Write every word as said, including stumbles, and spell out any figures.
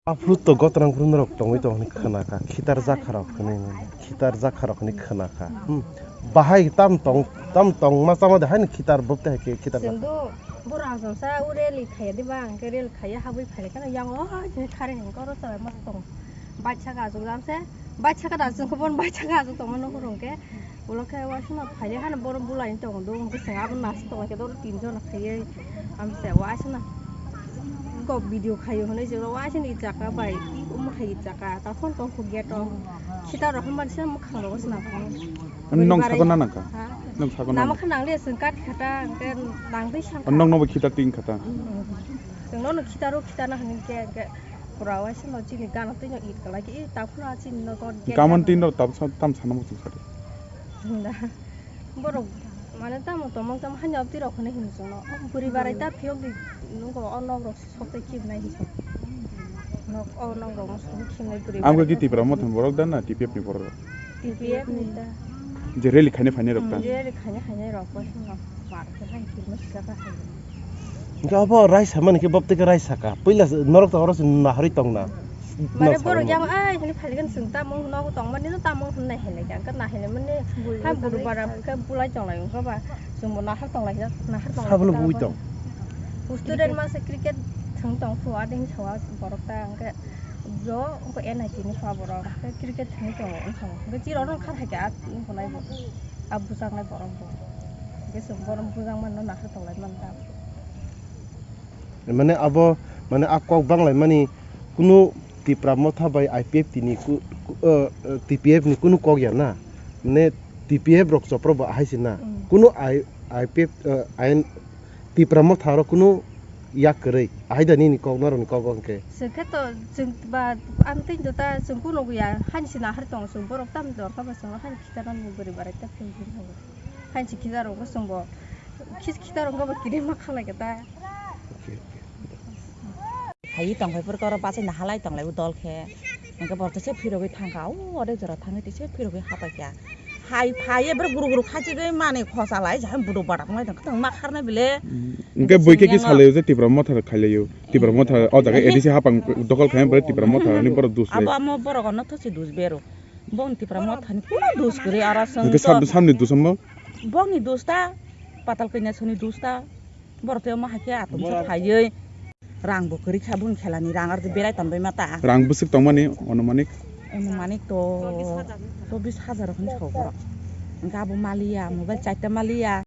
Aphuru to gotrang phuru norok tongwi tong hwnwi khna kha, khitar jakha rok hwnwi, khitar jakha rok hwnwi khna kha. Hmm. Bahai tam tong, tam tong ma chama de haino khitar bwk te hai khe khitar jakha. Chwng do borok aswk sa o rally khaiya diba, hwnkhe rally khaiya habwi phailaikhe yang o hai khare hwnkhe oro chwrai ma tong. Bike saka aswk jam se, bike saka da aswk khe bon bike saka aswk tongma nukhung hwnkhe. Ulo khe waisano phaile hano borok bulai tongo do, hwnkhe chwng abo naising tonglaikhe do, oro tin jona khaiwi. Amse waisano kok video khaio hwnwi chwngno waisano i chaka bai, omo hai i chaka, takhon tongkho gate o. Khitarok hwnba se mwkhang rogo se nangkha. Ani nong Bari sakno nanangkha? Ha? Nong sakno Nama nanangkha? Kha nangle chwng kat khata, hwnkhe nangtwi sangkha. Nong nobo khitar tin khata? Hmm. Chwngno no khitaro khitana hwnwi khe, hwnkhe pura waisano chini gana twino it kwlai khe, i takhwno chini nogo gate Gamon gana. Tin rok tam sa-, tam sana muchung sadi. Da. Borok mane tamo tongmang tamo hanya abdi rok hwnwi hino chwngno. O bwrwi barai ta phiyok di nungo o nok rok sok tei khibnai hinwi. Nok o nok rok no sok khibnai bwrwi Ang barai khe ta. Tipra Motha ni borok da na T P F ni borok? T P F ni da. Je rally khaina phainai rok ta? Hmm, je rally khaina phainai rok bo hino. Bar khe hai khibna sika kha hai. Hwnkhe abo raisa mani khe boptwi khe raisa kha. Puila norok to oro se naharwi tongna. Mane borok yang ai hwnwi phailaikhe chwng tamung nogo tongmani no tamung hwnwi naihailai kha, hwnkhe naihailai mani hai buru bara khe bulai tonglai wngkha ba chwngbo nahar tonglai kha, nahar tonglai kha. Sabono bui tong. Student masa cricket thwng tong phu ading sawa borok ta hwnkhe jo wngkha N I T ni pha borok hwnkhe cricket thwngwi tongo wngkha hwnkhe chirok no khar hai khe a wngkha nai bo a bwchak nai borok bo hwnkhe chwng borok bwchak mani no nahar tonglai mani ta. Mane abo, mane a kok banglaimani kunu Tipra Motha bai I P F T ni ku-, ku-, eh, eh, T P F ni kunu kok ya na. Mane T P F rok chopro bo ahai se na. Mm. Kunu I-, I P F, eh, ain Tipra Motha ro kunu yak kwrwi. Ahai da nini kok norok ni kok hwnkhe. Chwng khe to chwng ba amtwi do ta chwng kunu ya hani se nahar tongo chwng borok tam dor kha ba chwng hani khitarnani bwrwi barai ta phil phil thango. Hani se khitar rok bo chwng bo khis khitar rok bo kirimma khalai khe ta. Phaiwi tongphai phuru khe oro bachai no halai tonglai o dol khe. Hwnkhe borok teisa phirogwi thangkha, o odek jora thangwi teisa phirogwi hapaikha. Hai phaiye borok guru guru khachigwi manwi khosa lai, jahai buduk badak wngmani tongkha, tongma kharnai bile. Hwnkhe bui khe ki salaio je Tipra Motha rok khailaio. Tipra Motha o jaga A D C hapang dokol khaina borok Tipra Motha ni borok dus lai. Abo amo borok ono thusi dus bero. Bong Tipra Motha ni kuno dus kwrwi aro chwng. Hwnkhe to sam-, samni dus omo? Bongni dus ta, Patal Kanya soni dus ta. Borok tei omo hai khe atomsa phaiwi rang bo kwrwi kha, boni khelani rang aro belai tonbaima ta. Rang bwswk tongmani onumanik? Onumanik to chobbish hajar hwnwi sao borok. Hwnkhe abo maliya, mobile charta maliya,